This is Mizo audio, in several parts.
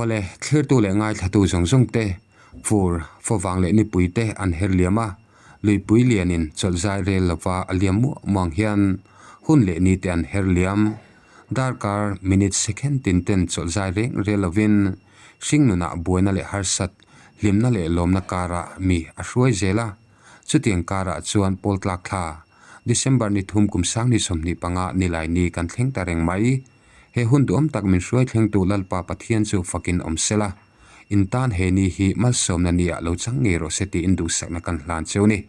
Awle, thlirtu leh ngaithlatu zawng zawng te, fur, favang leh nipui te an her liam a, luipui lianin chawlh zai rel lova a liam muah muang hian hun leh ni te an her liam. Darkar, minute, second tin ten chawlh zai reng rel lovin hringnunah buaina leh harsat, hlimna leh lawmna karah mi a hruai zel a. Chutiang karah chuan pawl tlak thla, December ni thum kum sangni 25 nilai ni kan thleng ta reng mai. He hun duhawm tak min hruai thlengtu Lalpa Pathian chu fakin awm sela, in tan he ni hi malsawmna ni ah lo chang ngei rawh se tiin duhsakna kan hlan cheu ni.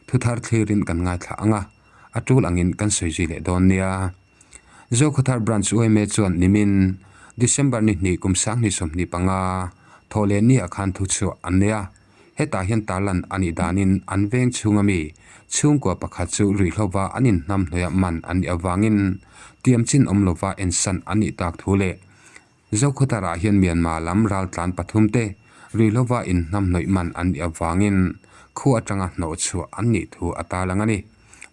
Thuthar thlirin kan ngaithla ang a, a tul angin kan sawi zui leh dawn nia. Zokhawthar Branch yma chuan nimin December ni hnih kum 2025 thawhleh ni ah khan thuchhuah an nei a. Hetah hian tarlan a nih danin an veng chhunga mi chhungkua pakhat chu ruihhlova an inhnam hnuaiah man an nih avangin tiam chin awm lova ensan an nih tak thu leh Zokhawtharah hian Myanmar lam raltlan pathumte ruihhlova inhnam hnawih man an nih avangin khu atanga hnawh chhuah an nih thu a tarlang a ni.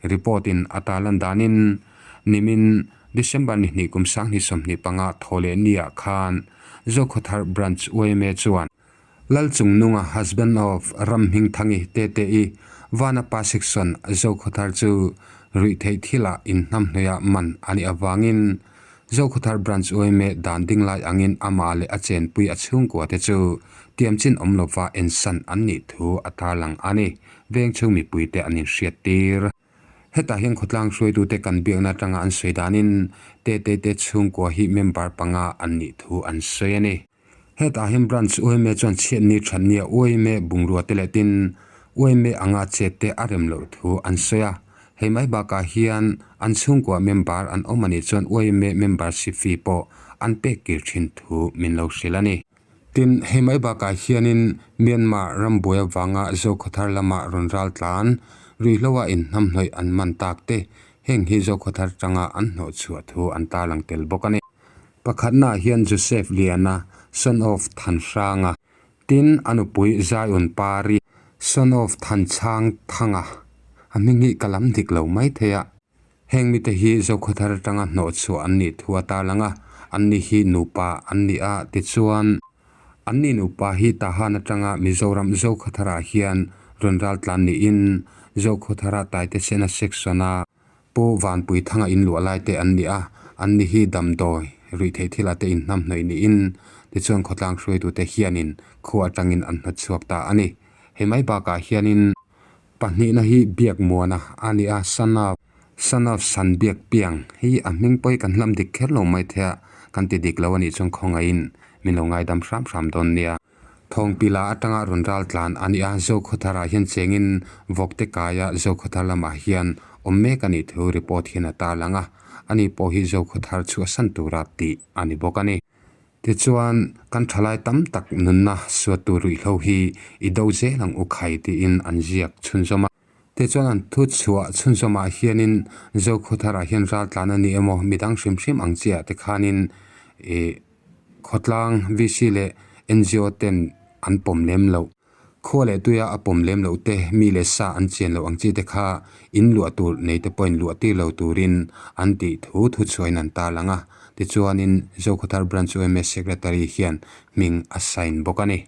Report in a tarlan danin nimin December ni hnih kum 2025 thawhleh niah khan Zokhawthar Branch yma chuan Lalchungnunga husband of Ramhmingthangi Tete-i Vanapa Section Zokhawthar chu ruihtheih thilah inhnamhnawih man a nih avangin Zokhawthar Branch yma dan ding lai angin amah leh a chenpui a chhungkua te chu tiamchin awm lova ensan an nih thu a tarlang a ni. Vengchhung mipuite an inhriattir. Hetah hian khawtlang hruaitute kan biakna atanga an sawi danin Tete te chhungkua hi member panga an nih thu an sawi a ni. Hetah hian Branch yma chuan chhiatni thatnia yma bungrua te leh tin yma anga chet te a rem loh thu an sawi a. Hei mai bakah hian an chhungkua member an awm anih chuan yma membership fee pawh an pek kir thin thu min lo hrilh a ni. Tin, hei mai bakah hianin Myanmar rambuai avanga Zokhawthar lama rawn ral tlan, ruihhloa inhnamhnawih an man tak te, heng hi Zokhawthar tanga an hnawhchhuah thu an tarlang tel bawk a ni. Pakhatnaah hian Joseph Liana, son of Thanhranga, tin a nupui Zion Pari, son of Thanchhang Thanga, a hming hi ka lam dik lo mai thei a. Heng mite hi Zokhawthar atanga hnawhchhuah an nih thu a tarlang a, anni hi nupa an ni a, tichuan anni nupa hi Tahan atanga Mizoram Zokhawtharah hian rawn raltlan niin Zokhawthara Taitesena section-a Pu Vanpui Thanga in luah lai te an ni a, an ni hi damdawi ruihtheih thil ah te inhnam hnawih niin tichuan khawtlang hruaitute hianin khua atangin an hnawt chhuak ta a ni. Hei mai bakah hianin pahnihna hi Biakmuana a ni a, Son of Son of San Biak Piang hi a hming pawh hi kan hlam dik kher lo mai thei a, kan ti dik lo a nih chuan khawngaihin min lo ngaidam hram hram dawn nia. Thawngpila atanga rawn ral tlan a ni a, Zokhawtharah hian chengin vawkte kaia Zokhawthar lamah hian awm mek a nih thu report hian a tarlang a, ani pawh hi Zokhawthar chhuahsan tura tih a ni bawk a ni. Tichuan, kan thalai tam tak nunna suattu ruihhlo hi i do zel ang u khai tiin an ziak chhunzawm a. Tichuan an thu chhuah chhunzawmah hianin Zokhawtharah hian ral tlan a ni emaw midang hrim hrim ang chiah te khanin ih khawtlang VC leh NGO ten an pawm lem loh. Khua leh tuia a pawm lem loh te mi leh sa an chian loh ang chi te kha in luah tur nei te pawhin luah tir lo turin an tih thu thu chhuahin an tarlang a. Tichuanin Zokhawthar Branch yma Secretary hian hming a sign bawk a ni.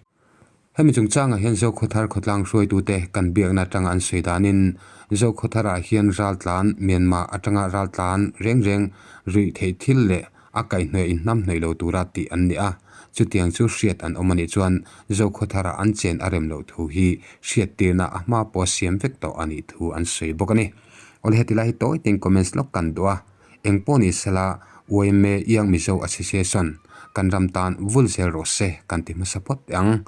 Hemi chungchangah hian Zokhawthar khawtlang hruaitute kan biakna atanga an sawi danin Zokhawtharah hian raltlan, Myanmar atanga raltlan reng reng ruih theih thil leh a kaihhnawih inhnamhnawih lo tura tih an ni a. Chutiang chu hriat an awm a nih chuan Zokhawtharah an chen a rem loh thu hi hriattirna a hma pawh siam vek tawh a nih thu an sawi bawk a ni. Awle heti lai hi tawi tein comments lawk kan duh a. Eng pawh ni sela yma Young Mizo Association kan ram tan vul zel rawh se kan ti hmasa phawt teh ang.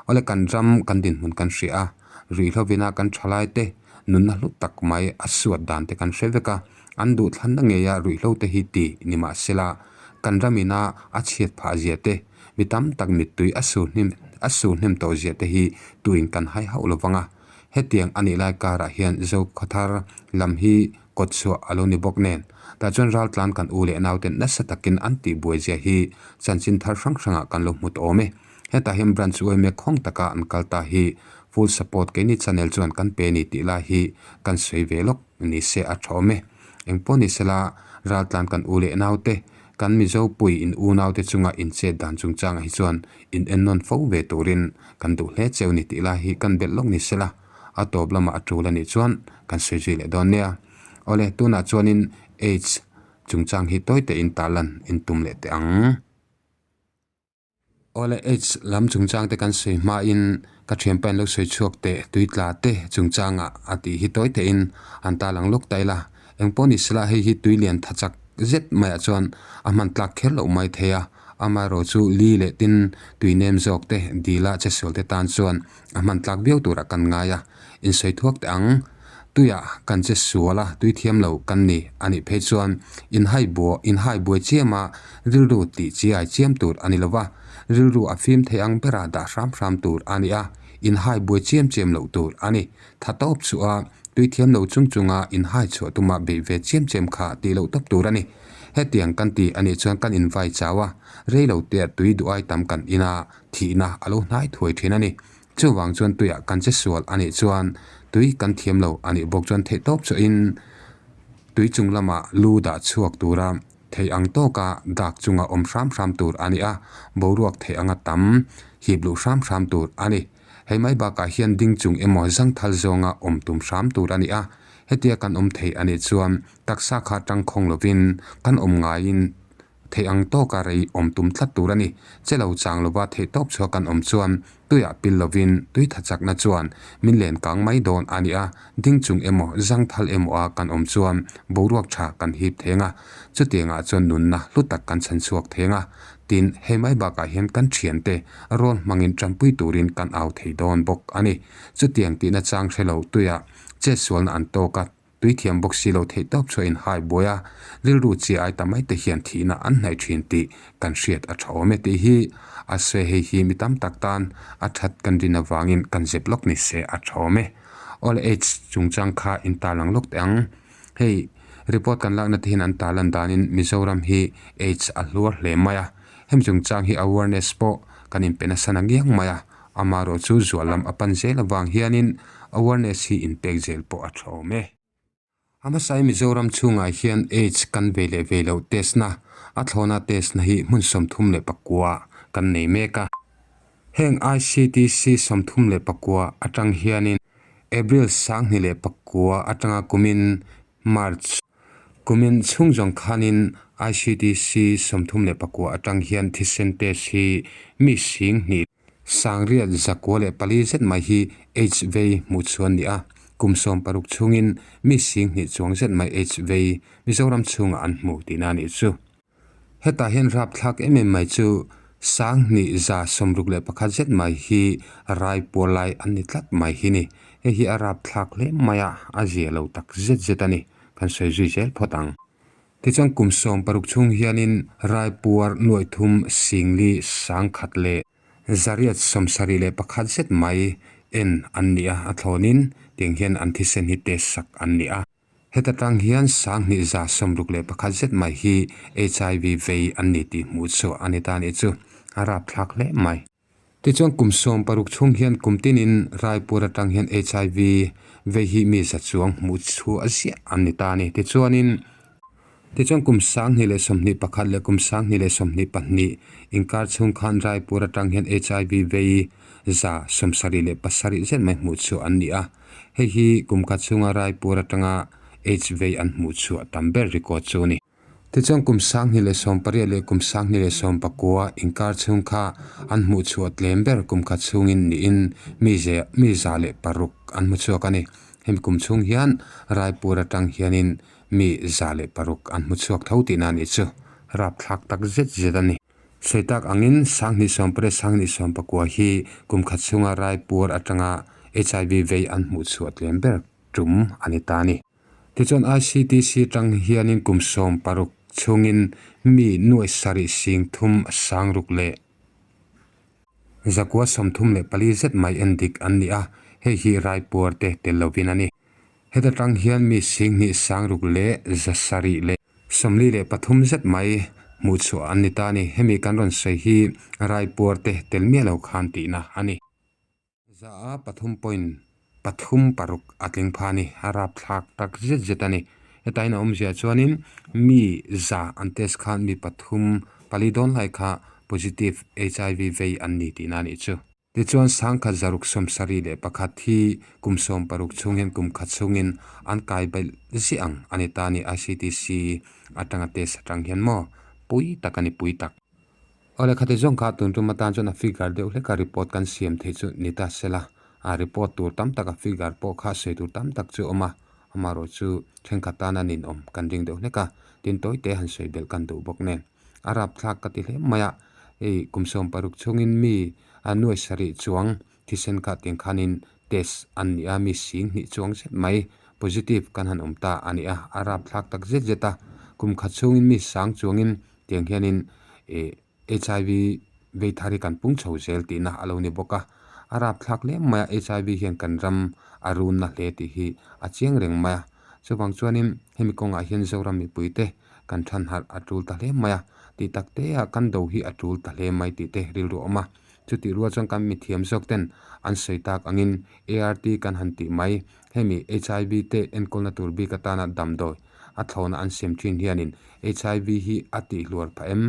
Awle kan ram kan dinhmun kan hria a, ruihhlovina kan thalai te nunna hlu tak mai a suat dan te kan hre vek a, an duhthlanna ngeia ruihhlo te hi ti ni mah sela kan ramina a chhiat phah zia te, mi tam tak mittui a sur hnim a sur hnem tawh zia te hi tuin kan hai hauh lovang a. Hetiang a nih lai karah hian Zokhawthar lam hi kawt chhuah a lo ni bawk nen, tah chuan raltlan kan u leh nauten nasa takin an tih buai zia hi chanchin thar hrang hrangah kan lo hmu tawh awm e. Hetah hian branch yma khawng taka an kal ta hi full support keini channel chuan kan pe ni tih lai hi kan sawi ve lawk ni se a tha awm e. Engpawh ni sela raltlan kan u leh naute. Kan Mizo pui in unaute chunga in chet dan chungchangah hi chuan in ennawn fo ve turin kan duh hle cheu ni tih lai hi kan belh lawk ni sela, a tawp lamah a tul a nih chuan kan sawi zui leh dawn nia. Awle, tunah chuanin AIDS chungchang hi tawi tein tarlan in tum leh teh ang. Awle AIDS lam chungchang te kan sawi hmain ka thianpa in lo sawi chhuak teh tui tla te chungchangah a tih hi tawi tein an tarlang lawk ta ila. Engpawh ni sela hei hi tui lian tha chak zet maiah chuan a hman tlak kher loh mai thei a, amaherawh chu li leh tin tui nem zawk te dila che sual te tan chuan a hman tlak viau turah kan ngai a, insawi thuak teh ang. Tuiah kan che sual a, tui thiam lo kan ni a nih phei chuan inhai buah inhai buai chiam a, rilru tih chiai chiam tur a ni lo va, rilru a fim thei ang bera dah hram hram tur a ni a, inhai buai chiam chiam loh tur a ni. Tha tawp chu a, tui thiam lo chung chunga inhai chhuah tuma beih ve chiam chiam kha tih loh tawp tur a ni. Hetiang kan ti a nih chuan kan invai chau a, rei lo tea tui duh ai tam kan in a, thihna a lo hnai thuai thin a ni. Chuvang chuan tuiah kan che sual a nih chuan tui kan thiam lo a nih bawk chuan theih tawp chauhin tui chung lamah lu dah chhuak tura theih ang tawka dak chunga awm hram hram tur a ni a, boruak theih anga tam hip luh hram hram tur a ni. Hei mai bakah hian ding chung emaw zangthal zawnga awm tum hram tur a ni a, hetia kan awm thei a nih chuan taksa kha tangkhawng lovin kan awm ngaiin Theih ang tawka rei awm tum tlat tur a ni. Che lo chang lova theih tawp chhuak kan awm chuan tuiah pil lovin tui tha chakna chuan min len kang mai dawn a ni a, ding chung emaw zangthal emaw a kan awm chuan boruak tha kan hip theng a, chutiangah chuan nunna hlu tak kan chhan chhuak theng a. Tin, hei mai bakah hian kan thiante rawn hmangin tanpui turin kan au thei dawn bawk a ni. Chutiang tihna chang hre lo tuiah chetsualna an tawk a. Tui thiam bawk si lo theih tawp chhuah in hai buai a, rilru chi ai ta mai te hian thihna an hnaih thin tih kan hriat a tha awm e tih hi a sawi hei hi mi tam tak tan a that kan rin avangin kan zep lawk ni se a tha awm e. All AIDS chungchang kha in tarlang lawk teh ang. Hei report kan lakna te hian an tarlan danin Mizoram hi AIDS a hluar hle mai a, hemi chungchang hi awareness pawh kan inpe nasa na ngiang mai a, Amaherawh chu zual lam a pan zel avang hianin awareness hi inpek zel pawh a tha awm e. A hmasai Mizoram chhungah hian AIDS kan vei leh vei loh test na, a thlawna test na hi hmun 34 kan nei mek a. Heng ICTC 34 atang hianin April 29 atanga kumin March kumin chhung zawng khanin ICTC 34 atang hian thisen test hi mi 10,000 624 zet mai hi AIDS vei hmuh chhuan ni a, kum 16 chhungin mi 10,000 chuang zet mai AIDS vei Mizoram chhungah an hmu tihna a nih chu. Hetah hian rapthlak em em mai chu 2161 zet mai hi rai puar lai an ni tlat mai hi ni. Hei hi a rapthlak hle mai a, a zia lo tak zet zet a ni. Kan sawi zui zel phawt ang. Tichuan kum 16 chhung hianin rai puar nuaih thum singli sangkhat leh 871 zet mai en an ni a, a thlawnin tiang hian an thisen hi test sak an ni a. Heta tang hian 2161 zet mai hi HIV vei an ni tih hmuh chhuah a ni ta nih chu a rapthlak hle mai. Tichuan kum 16 chhung hian kum tinin Raipur atang hian HIV vei hi mi za chuang hmuh chhuah ziah an ni ta a ni. Tichuanin tichuan kum 2021 leh kum 2022 inkar chhung khan Raipur atang hian HIV vei 177 zet mai hmuh chhuah an ni a. Hei hi kum khat chhunga Raipur atanga AIDS vei an hmuh chhuah tam ber record chu a ni. Tichuan kum 2018 leh kum 2019 inkar chhung kha an hmuh chhuah tlem ber kum khat chhungin niin mi ze mi 106 an hmu chhuak a ni. Hemi kum chhung hian Raipur atang hianin mi 106 an hmu chhuak tho tihna a nih chu. Rapthlak tak zet zet a ni. Sawi tak angin 2018 2019 hi kum khat chhunga Raipur atanga HIV vei an hmuh chhuah tlem ber tum a ni ta a ni. Tichuan ICTC atang hianin kum 16 chhungin mi nuaih sarih sing thum sangruk leh 934 zet mai en dik an ni a, hei hi Raipur te tel lovin a ni. Heta tang hian mi 10,000 sangruk leh 700 leh 43 zet mai hmuh chhuah an ni ta a ni. Hemi kan rawn sawi hi Raipur te tel miah lo khan tihna a ni. Za a pathum point pathum paruk a tling pha a ni. A rapthlak tak zet zet a ni. Hetah hian a awmzia chuanin mi za an test khan mi pathum pali dawn lai kha positive HIV vei an ni tihna a nih chu. Tichuan sangkhat zaruk 71 hi kum 60 chhung hian kum khat chhungin an kai belh ziah ang a ni ta a ni ICTC atanga test atang hian maw pui tak a ni pui tak. Awle khati zawng kha tun tum atan chuan a figure deuh hlek a report kan siam theih chu ni ta sela a report tur tam tak a figure pawh kha sawi tur tam tak chu a awm a amaherawh chu thenkhat tana ninawm kan ring deuh hlek a tin tawi te han sawi belh kan duh bawk nen. A rapthlak ka ti hle mai a, hei kum 60 chhungin mi a nuai sarih chuang thisen kha tiang khanin test an ni a, mi sing hnih chuang zet mai positive kan han awm ta a ni a, a rapthlak tak zet zet a, kum khat chhungin mi sang chuangin tiang hianin ih HIV vei thar hi kan pung chho zel tihna a lo ni bawk a, a rapthlak hle mai a, HIV hian kan ram a runna hle tih hi a chiang reng mai a, chuvang chuanin hemi kawngah hian Zoram mipuite kan than harh a tul ta hle mai a, tih tak te ah kan do hi a tul ta hle mai tih te rilru a awm a. Chutih rual chuan kan mithiam zawk ten an sawi tak angin ART kan han tih mai, hemi HIV te enkawlna tur bik atana damdawi a thlawhna an siam thin hianin HIV hi a tih hluar phah em,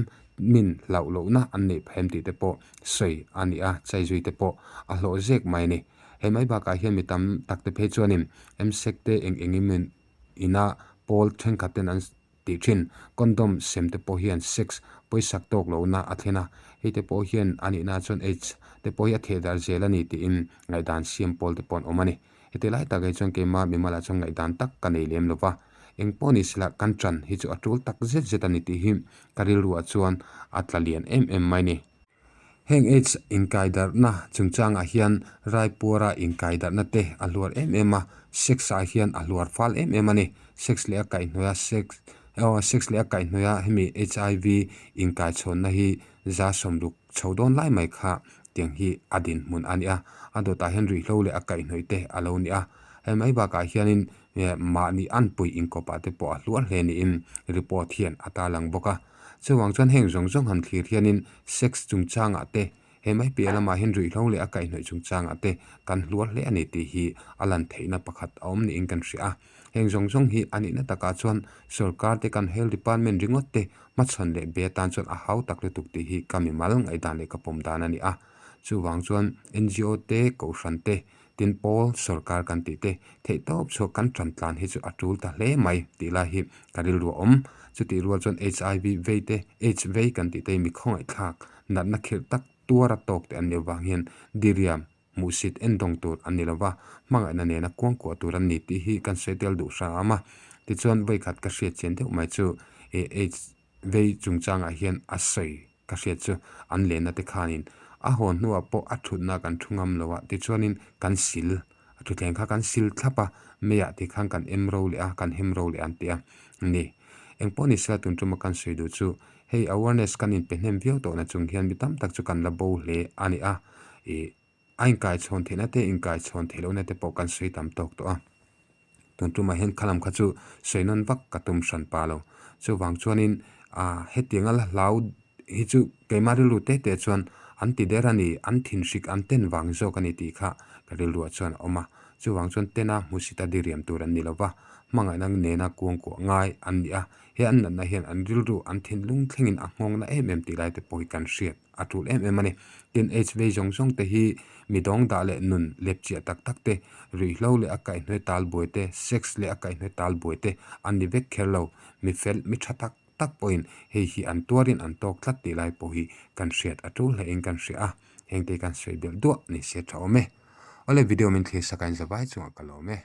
min hlauh lohna an neih phah em tih te pawh sawi a ni a, chaizui te pawh a hlawh zek mai a ni. Hei mai bakah hian mi tam tak te phei chuanin msec te eng engemaw ina pawl thenkhat ten an tih thin. Condom sem te pawh hian sex pawisak tawk lohna a thlen a, hei te pawh hian a nihna chuan aids te pawh hi a theh darh zel a ni tiin ngaihdan siam pawl te pawh an awm a ni. Heti lai tak hi chuan keimah mimalah chuan ngaihdan tak ka nei lem lo va, eng pawh ni sela kan ṭan hi chu a tul tak zet zet a ni tih hi ka rilruah chuan a tla lian em em mai a ni. Heng aids inkaidarhna chungchangah hian raipuara inkaidarhna te a hluar em em a, sex ah hian a hluar fal em em a ni. Sex leh a kaihhnawih a sex aw sex leh a kaihhnawih a hemi HIV inkaichhawnna hi 60% chho dawn lai mai kha tiang hi a dinhmun a ni a, a dawtah hian ruihhlo leh a kaihhnawih te a lo ni a. Hei mai bakah hianin mahni anpui inkawpah te pawh a hluar hle niin report hian a tarlang bawk a. Chuvang chuan heng zawng zawng han thlir hianin sex chungchangah te, he mai piah lamah hian ruihhlo leh a kaihhnawih chungchangah te kan hluar hle a ni tih hi a lan theihna pakhat a awm niin kan hria a. Heng zawng zawng hi a nihna takah chuan sorkar te kan health department ringawt te hmachhawn leh be atan chuan a hau tak lutuk tih hi ka mimal ngaihdan leh ka pawm dan a ni a. Chuvang chuan NGO te, kohhran te, Tin pawl sorkar kan tih te theih tawp chhuak kan tan tlan hi chu a tul ta hle mai tih lai hi ka rilru a awm. Chutih rual chuan HIV vei te, aids vei kan tih te hi mi khawngaihthlak natna khirh tak tuar a tawk te an nih avang hian diriam hmuhsit endawng tur an ni lova, hmangaihna nena kuangkuah tur an ni tih hi kan sawi tel duh hram a. Tichuan vawikhat ka hriat chian deuh mai chu aids vei chungchangah hian a sawi ka hriat chu an lenna te khanin a hawn hnuah pawh a thutna kan thu ngam lo a, tichuanin kan sil a thutthleng kha kan sil thlap a, meiah te khan kan em ro leh a, kan hem ro leh an ti a ni. Engpawh ni sela tun tuma kan sawi duh chu hei awareness kan inpe hnem viau tawhna chung hian mi tam tak chu kan la bo hle a ni a, ih a inkaichhawn theihna te inkaichhawn theih lohna te pawh kan sawi tam tawk tawh a. Tun tumah hian khalam kha chu sawi nawn vak ka tum hran pa lo. Chuvang chuanin ah hetiang a la hlau hi chu keimah rilru te te chuan an ti der a ni, an thinhrik an ten vang zawk a ni tih kha ka rilruah chuan a awm a. Chuvang chuan tena hmusit a diriam tur an ni lo va, hmangaihna nena kuangkuah ngai an ni a. He an natna hian an rilru an thinlung thlengin a nghawngna em em tih lai te pawh hi kan hriat. a tul em em a ni. Tin, aids vei zawng zawng te hi mi dawng dah leh nun lepchiah tak tak te, ruihhlo leh a kaihhnawih tal buai te, sex leh a kaihhnawih tal buai te an ni vek kher lo. Mi fel, mi tha tak tak pawhin hei hi an tuarin an tawk tlat tih lai pawh hi kan hriat a tul hlein kan hria a, hengte hi kan sawi belh duah ni se tha awm e. Awle video min thlir sak a inzavai chungah ka lawm e.